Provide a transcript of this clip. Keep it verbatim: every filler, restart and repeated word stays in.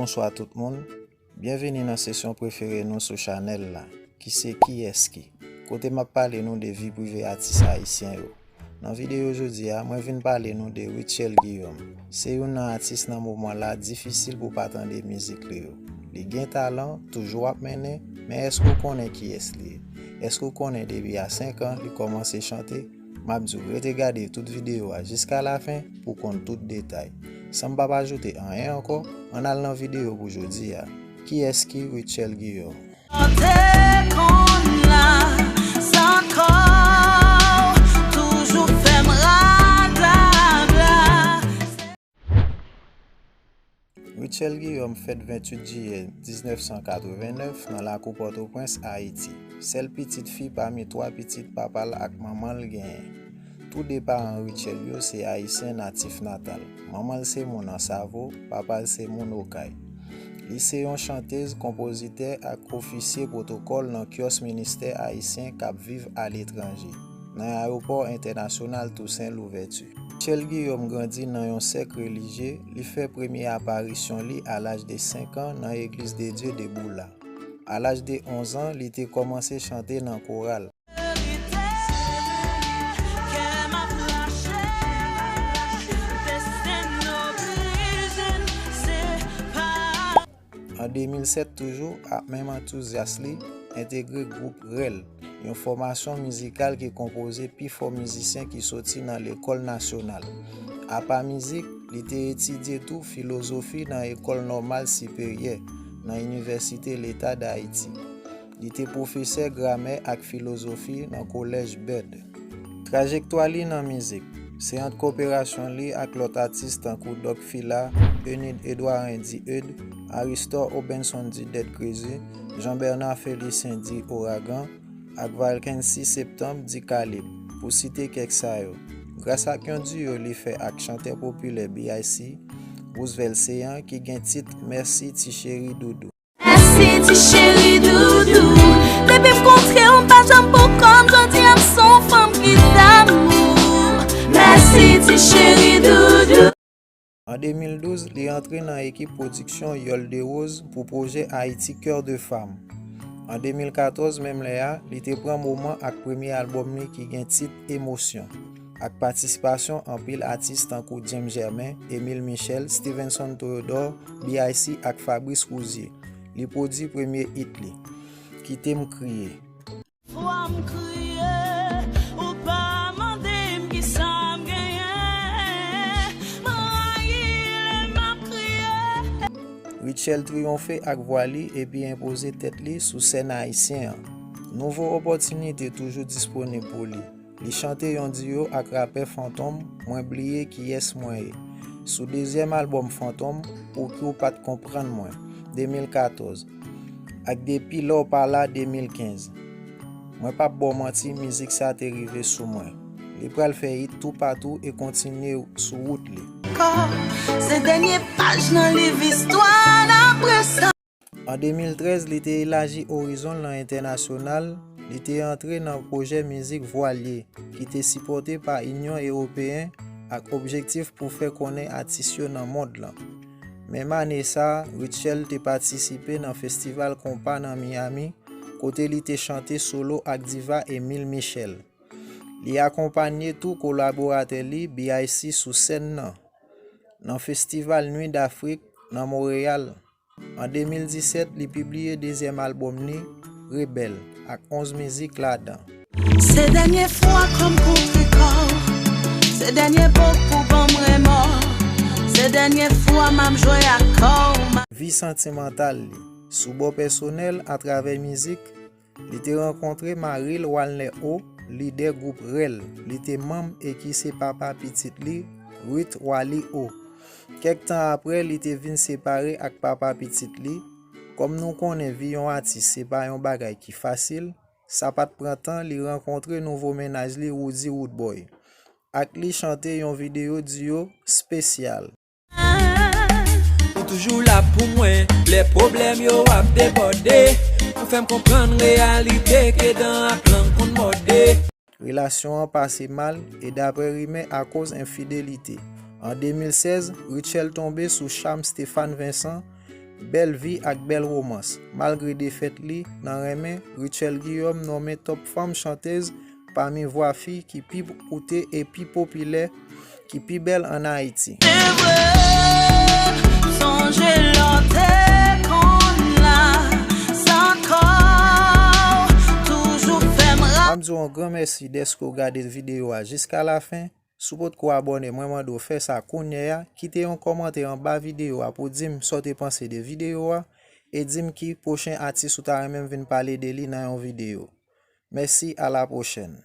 Bonswa tout moun. Byenvini nan sesyon prefere nou sou chanèl la, ki se Kiyès Ki, kote m ap pale nou de vi prive atis ayisyen yo. Nan videyo jodi a, mwen vin pale nou de Rutshelle Guillaume. Se youn nan atis nan moman la difisil pou pa tande mizik li yo. Li gen talan, toujou ap mennen, men èske w konnen kiyès li ye? Èske w konnen depi a senk an li kòmanse chante? M ap di w rete gade tout videyo a jiska lafen pou w konn tout detay. San m p ap ajoute anyen ankò, ann al nan videyo pou jodi a. Kiyès ki Rutshelle Guillaume? Te konn la, sa kò toujou fè m rablabla. Rutshelle Guillaume fèt venntuit jiyè diznèf san katrevennèf nan lakou Pòtoprens, Ayiti. Sèl pitit fi pami twa pitit papa l ak manman l genyen. Tou de paran Rutshelle yo se ayisyen natif natal. Manman l se moun Ansavo, papa l se moun Okay. Li se yon chantez, konpozitè ak ofisye pwotokòl nan kyòs ministè ayisyen k ap viv aletranje, nan ayewopò entènasyonal Tousen Louvèti. Rutshelle Guillaume grandi nan yon sèk relijye, li fè premye aparisyon li a laj de senk an nan Église de Dieu de Boula. A laj de onz an, li te kòmanse chante nan koral. Verite, kè m ap rache, desten n oblije n separe. An de mil sèt toujou, ak menm antouzyas li, entegre gwoup Rèl, yon fòmasyon mizikal ki konpoze pifò mizisyen ki soti nan lekòl nasyonal. Apa mizik, li te etidye tou filozofi nan Ekòl Nòmal Siperyè, nan Inivèsite Leta d Ayiti. Li te pwofesè gramè ak filozofi nan Kolèj Bèd. Trajektwa li nan mizik se ant koperasyon li ak lòt atis tankou Doc Fila, Eunide Edouard Indy Eudes, Aristor Obenson dit Dèdkrezi, Jean Bernard Félicien dit Ouragan, ak Valkency Septembre dit Kalib, pou site kèk sa yo. Gras ak yon diyo li fè ak chantè popilè B I C, Roosevelt Céant, ki gen tit Mèsi Ti Cheri Doudou. Mèsi ti cheri doudou. Depi m kontre w, m pa janm pou kò m, jodi a m se yon fanm ki damou. Mèsi ti cheri doudou. An de mil douz, li antre nan ekip pwodiksyon Yole de Rose pou pwojè Haïti Cœur de Femme. An de mil katòz, menm lè a, li te pran moman ak premye albòm li ki gen tit Émotion, ak patisipasyon anpil atis tankou James Germain, Émile Michel, Stevenson Theodore, B I C ak Fabrice Rouzier. Li pwodui premye hit li, Kite m kriye. Fwa m kriye, ou pa mande m kisa m genyen. M rayi lè m ap kriye. Rutshelle triyonfe ak vwa li epi enpoze tèt li sou sèn ayisyen an. Nouvo opòtinite toujou disponib pou li. Li chante yon diyo ak rapè Fantom, Mwen bliye kiyès mwen ye, sou dezyèm albòm Fantom, Pouki w pa t konprann mwen, de mil katòz, ak Depi lè w pa la, de mil kenz. Mwen p ap ba w manti, mizik sa te rive sou mwen. Li pral fè hit toupatou e kontinye sou wout li. Kò, se dènye paj nan liv istwa n apre sa. An de mil trèz, li te elaji orizon l nan entènasyonal, li te antre nan pwojè mizik Voilier, ki te sipòte pa Inyon Ewopeyen ak objektif pou fè konnen atis yo nan mond lan. Menm ane sa a, Rutshelle te patisipe nan festival konpa nan Miami, kote li te chante solo ak diva Émile Michel. Li akonpanye tou kolaboratè li B I C sou sèn nan, nan festival Nuit d'Afrique nan Monreyal. An de mil disèt, li pibliye dezyèm albòm li, Rebèl, ak onz mizik ladan. Se dènye fwa kò m kontre kò w. Se dènye po k pou ban m remò. Se dènye fwa m ap jwe ak kò w. Vi santimantal li. Sou bò pèsonèl, atravè mizik, li te rankontre mari l, Walner O, lidè gwoup Rèl, li te manm e ki se papa pitit li, Ruth Wally O. Kèk tan apre, li te vin separe ak papa pitit li. Kòm nou konnen, vi yon atis se pa yon bagay ki fasil, sa pa t pran tan li rankontre nouvo mennaj li, Roody Roodboy. Ak li chante yon videyo diyo espesyal. Ou toujou la pou mwen, lè pwoblèm yo ap debòde. Ou fè m konprann reyalite ke dan ak lang konn mòde. Relasyon an pase mal e, daprè rimè, akoz enfidelite. An de mil sèz, Rutshelle tonbe sou cham Stéphane Vincent, bèl vi ak bèl womans. Malgre defèt li nan renmen, Rutshelle Guillaume nonmen top fanm chantez pami vwa fi ki pi koute e pi popilè, ki pi bèl ann Ayiti. Se vre, sonje lè w te konn la, sa ankò toujou fè m rale. M ap di w yon gran mèsi dèske w gade videyo a jiska lafen. Si w potko abòne, mwen mande w fè sa kounye a. Kite yon kòmantè anba videyo a pou w di m sa w te panse de videyo a e di m ki pwochen atis ou ta renmen m vin pale de li nan yon videyo. Mèsi, a la pwochèn.